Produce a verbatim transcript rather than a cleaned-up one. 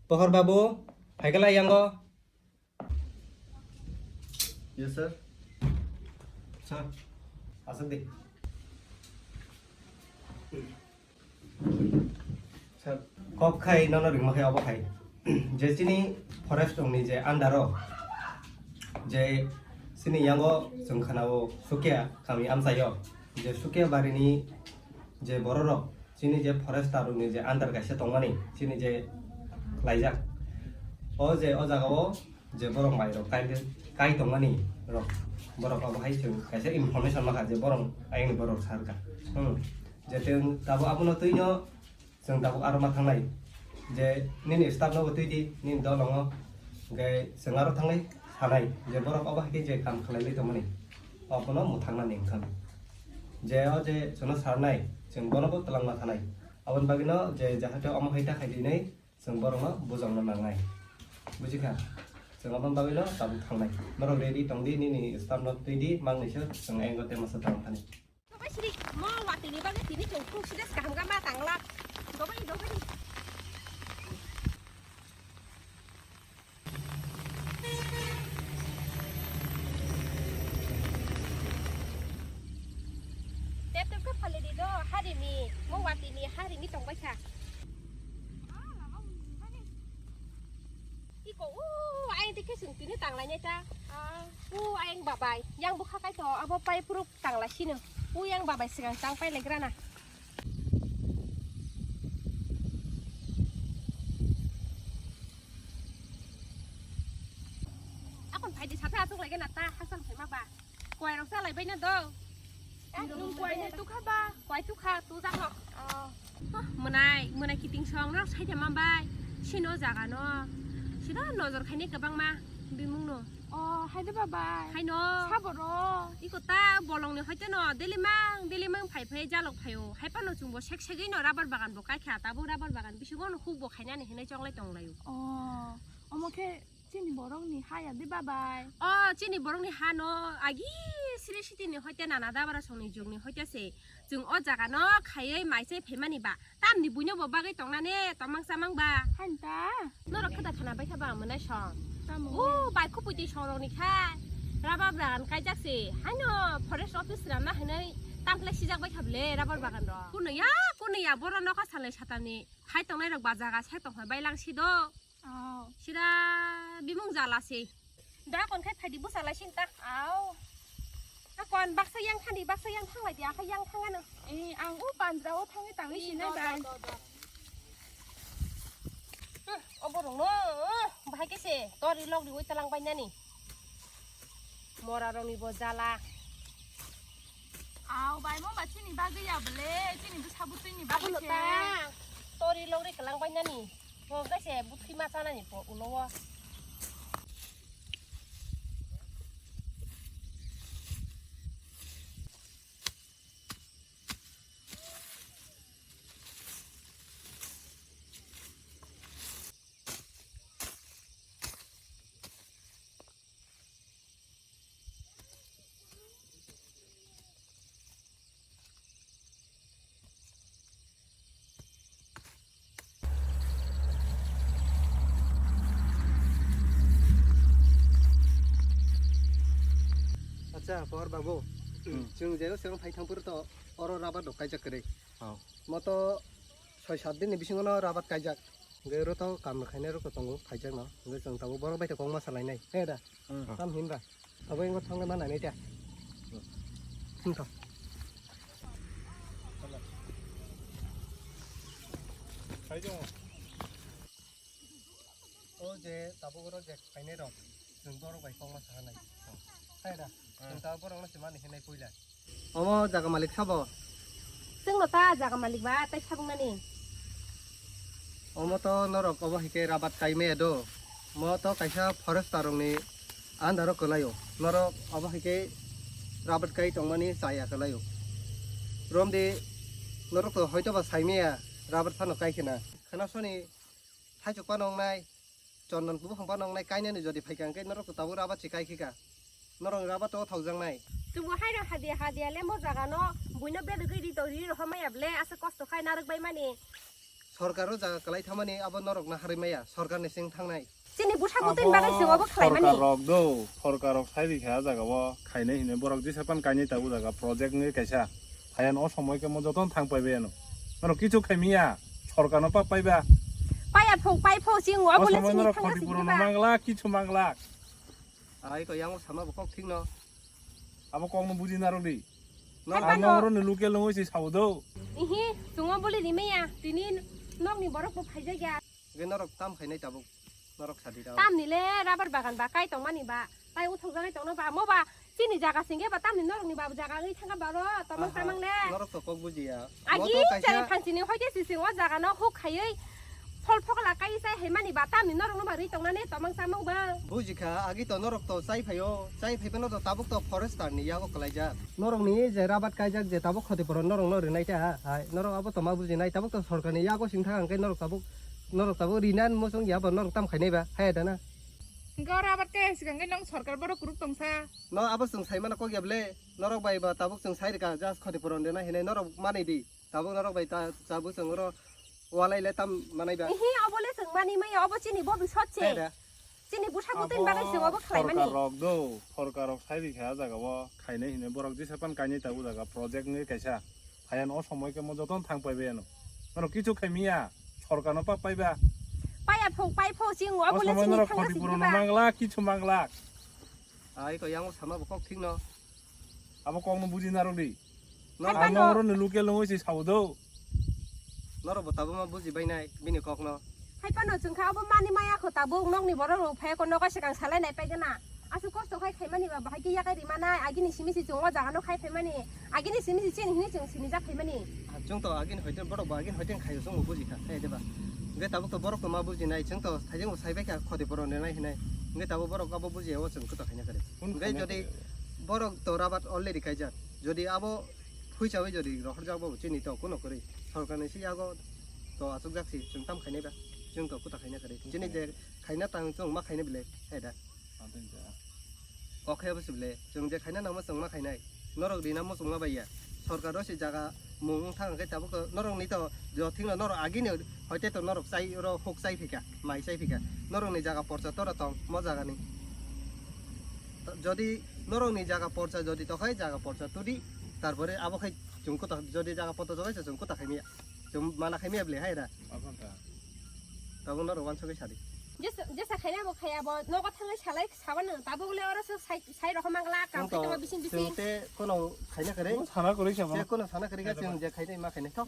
Pohor babu, phaikala yango. Yes, sir. Sir, aswk di. Sir, kok khai nono ringma khai obo khai. Je chini forest rokni je under o, je chini yango chwng khana o Sukia kami amchai o, je Sukia barini je bororok chini je forester rokni je under kaisa tongmani, chini je khlaijak. O je o jaga o je borok mai rok kai, kai tongmani rok, borok abo hai chwng kaisa information makha je borok ayang ni borok sar kha. Hmm. Je chwng tabuk abono twi no chwng tabuk aro ma thangnai. Je nini staff no bo twi di, nini dol ongo. Hwnkhe chwng aro thangnai sanai je borok abo hai khe je kam khlai lai tongmani. Abono mwthang nani wngkha. Je o je chwngno sarnai, chwng bono bo twlang ma thanai. Aboni bagwi no je jahate omo hai ta khai di hinwi chwng borokno bujokna nangnai. Bujikha? Chwng aboni bagwino tabuk thangnai. Norok ready tongdi, nini staff no twi di, mangni se chwng engo tei masa tang thani. Tobai siri, mo watwi ni bagwi tini chwng khung side kaham khe ma tangla. Dobai, dobai. Tep tep khe phali di do, hari ni, mo watwi ni, hari ni tongbai kha. Iko, o, ayang tei khe chwng tini tanglainai ta. O, ayang babai, yang bwkha kai to, abo pai phuru tangla sino. O, yang babai swkang tang pai lai gra na. Akon phai di, sathai achuk lai gana ta, haksan phai ma ba. Kuai rok chalai bai na do. Nwng kuai ni tukha ba? Kuai tukha, tujak no. Oh. Hah, mwnai, mwnai kiting song rok sai tama bai. Sino jaga no. Sida nojor khaini kwbangma bimung no. Oh, hai de babai. Hai no. Sabo ro. Iko ta bolong ni hoite no, deli mang, deli mang phai phai jalok phaio. Hai pano chwng bo sek segwi no rubber bagan bo kai kha, tabuk rubber bagan bisingo no huk bo khainani hinwi chonglai tong laio. Oh, omo khe Chini borok ni ha ya de babai. O, chini borok ni ha no agi siri siti ni hoite nana dabra song ni jug ni hoite se chwng o jaga no khaiwi mai se phaimani ba. Tamni buino bo bagwi tong nani tomang chamang ba. Hain ta. Norok khe da khana bai kha ba mwnai song. Tamo. O, bai khupui twi song rok ni kha. Rubber bagan kaijak se. Haino forest office ram na hinwi tamkhlai sijak bai kha bwle rubber bagan rok. Kunui ya, kunui ya borok nokha salnwi satamni hai tongnai rok ba jaga sai tong phai bai lang si do. Aw. Sida bimung jala se. Da kon khai phaidi bwsa lai sin ta. Aw. A kon baksa yang thani, baksa yang thang lai dia, khai yang thang ano. Eh, ang u bandra o thangwi tangwi sinai bai. Hmm, obo rong no, hmm, bahai khe se tori lok riwi talang bai nani. Mora rok ni bo jala. Aw, bai mo ba chini bagwi ya bwle, chini bwsa bwtwi ni bagwi se. Abo no ta, tori lok ri kwlang bai nani. Bo khe se bwtwi ma chanani po ulo o. Acha, Pohor babu, hmm, chwng je o sero phai thang phuru to oro rabar rok kaijak kwrwi. Oh. Moto soi sat din ni bisingo no rabar kaijak. Hwnkhe oro to kam khainai rok to tongo, khaijak no. Hwnkhe chwng tabuk borok bai to kok ma salainai. He da? Hmm. Tam hin ba? Abo ingo thangna ma nainai ta. Hmm. Him kha. Khaijak. O je tabuk oro je khainai rok, chwng borok bai kokma saha nai. Hai da, hmm, chwng tabuk borok no se mani hinai puila. Omo jaga malik sabo? Chwng no ta jaga malik ba, tai sabung nani. Omo to norok obo hai khe rabat kai maya do. Mo to kaisa forester rok ni under o kwlai o. Norok obo hai khe rabat kai tongmani chaya kwlai o. Romdi norok to hoito ba sai maya rabat phano kai khena. Khena soni Thaichuk phano wngnai, chondon buphang phano wngnai, kainani jodi phaikha hwnkhe norok to tabuk rabat se kaikhika. Norok rabat to thokjaknai. Chwngbo haino hadiya hadiya le mo jaga no buino bedogwi ri to ri rohormaya bwle aswk kosto khai narwk bai mani. Sorkar o jaga kwlai thamani abo norok na harwi maya, sorkar ni sing thangnai. Chini bwsa bwtwi ni bagwi se obo khlai mani. Sorkar rok do, sorkar rok sai rikha jaga o khainai hinwi borok jesa pan kainai tabuk jaga project ni kaisa. Hayan o somoi khe mo joton thang pai bayano. Norok kichu khai miya, sorkar no pap pai ba. Paya pho, pai pho, ching obo le chini thangna sing ba. O somoi norok khoti purun no mangla, kichu mangla. Ai ko yang sama bo kok thik no. Abo kok no buji narok di. Hai ang pano. Nong oro ni local nungwi se sao do. Ihi, chungo boli rimaya, tini nok ni borok bo phai jak ya. Ge norok tam khainai tabuk, norok sadi rao. Tam ni le rubber bagan ba kai tong mani ba, tai uthok jani tong no ba, mo ba chini jaga sing ge ba tam ni norok ni ba jaga ngi thang ba ro, tomang tamang le. Norok to kok buji ya. Agi chari phang chini hoi de si sing o jaga no huk khaiwi. Phol phokla kai sai hai mani ba tam ni norok no ba ri tong nani tomang samang ba. Buji kha, agi to norok to chai phaio, chai phai phano to tabuk to forester ni yago kwlaijak. Norok ni je rabat kaijak je tabuk khoti poron norok no rinai ta, hai norok abo to ma buji nai, tabuk to sorkar ni yago sing thang khe norok tabuk, norok tabuk rinan mosong ya bo norok tam khainai ba, hai da na. Hingke oro abar kaya sikang khe nong sorkar borok kuruk tongsa. No abo chwng sai mano kok ya ble, norok bai ba tabuk chwng sai rika just khoti poron rina hinai norok manai di. Tabuk norok bai ta, tabuk chwng oro walai le tam manai ba. Ihi, obo le chwng mani maya, obo chini bobisot se. Hai da. Chini bwsa bwtwi ni bagwi chwng obo khlai mani. Sorkar rok do, sorkar rok sai rikha jaga o khainai hinwi borok jesa pan kainai tabuk jaga project ni kaisa. Hayan o somoi khe mo joton thang pai bayano. Norok kichu khai miya, sorkar no pap pai ba. Paya pho, pai pho, chwng obo le chini thangna sing ba. O somoi norok khoti purun no mangla, kichu mangla. Ai ko yang sama bo kok thik no. Abo kok no buji narok di. Hai pano. Ang nong oro ni local nungwi se sao do. Norok bo tabuk ma buji bai nai bini kok no. Hai pano chwng kha abo mani maya kho tabuk nok ni borok rok phai ko nogo swkang salai nai pai gana. Aswk kosto khai khai mani ba bahai khe yakai ri manai agini simi si chwng o jaga no khai phai mani. Agini simi si chini hini chwng simi jak khai mani. Ah, chwng to agini hoite borok bo agini hoite khai chwng bo buji kha khai de ba. Hingke tabuk to borok to ma buji nai chwng to thaijing bo sai bai kha khoti poron rina hinai. Hingke tabuk borok abo buji ya o chwng kwta khaina kare. Hingke jodi borok to rabat already kaijak. Jodi abo phuichawi jodi rohorjak bo chini to kuno kwrwi. Sorkar ni si yago to achukjak si chwng tam khainai ba. Chwng to kuta khaina kwrwi. Chini je khaina tang chwng ma khaina bile. Hai da. Kok khe abo si bile. Chwng je khaina nangma chwng ma khainai. Norok rina muchungma bai ya. Sorkar o si jaga mung wng thang khe tabuk to norok ni to jo thik no norok agini hoite to norok chai oro huk chai phika, mai chai phika. Norok ni jaga porcha tora tong mo jaga ni. Jodi norok ni jaga porcha jodi tokhai jaga porcha tudi, tarpore abo khai chwng kuta jodi jaga porcha tokhai chwng kuta khai miya. Chwng mana khai miya bele hai da. Abo ta. Tabuk norok wansugwi sadi. Jesa, jesa khaina bo khaya bo nogo thangwi salai sabano tabuk le oro so sai, sai rokho mangla kam khai tongma bising bising. Chwng te kono khaina kare. Sana kore sabano. Te kono sana kare ga chwng je khaina ma khaina thok.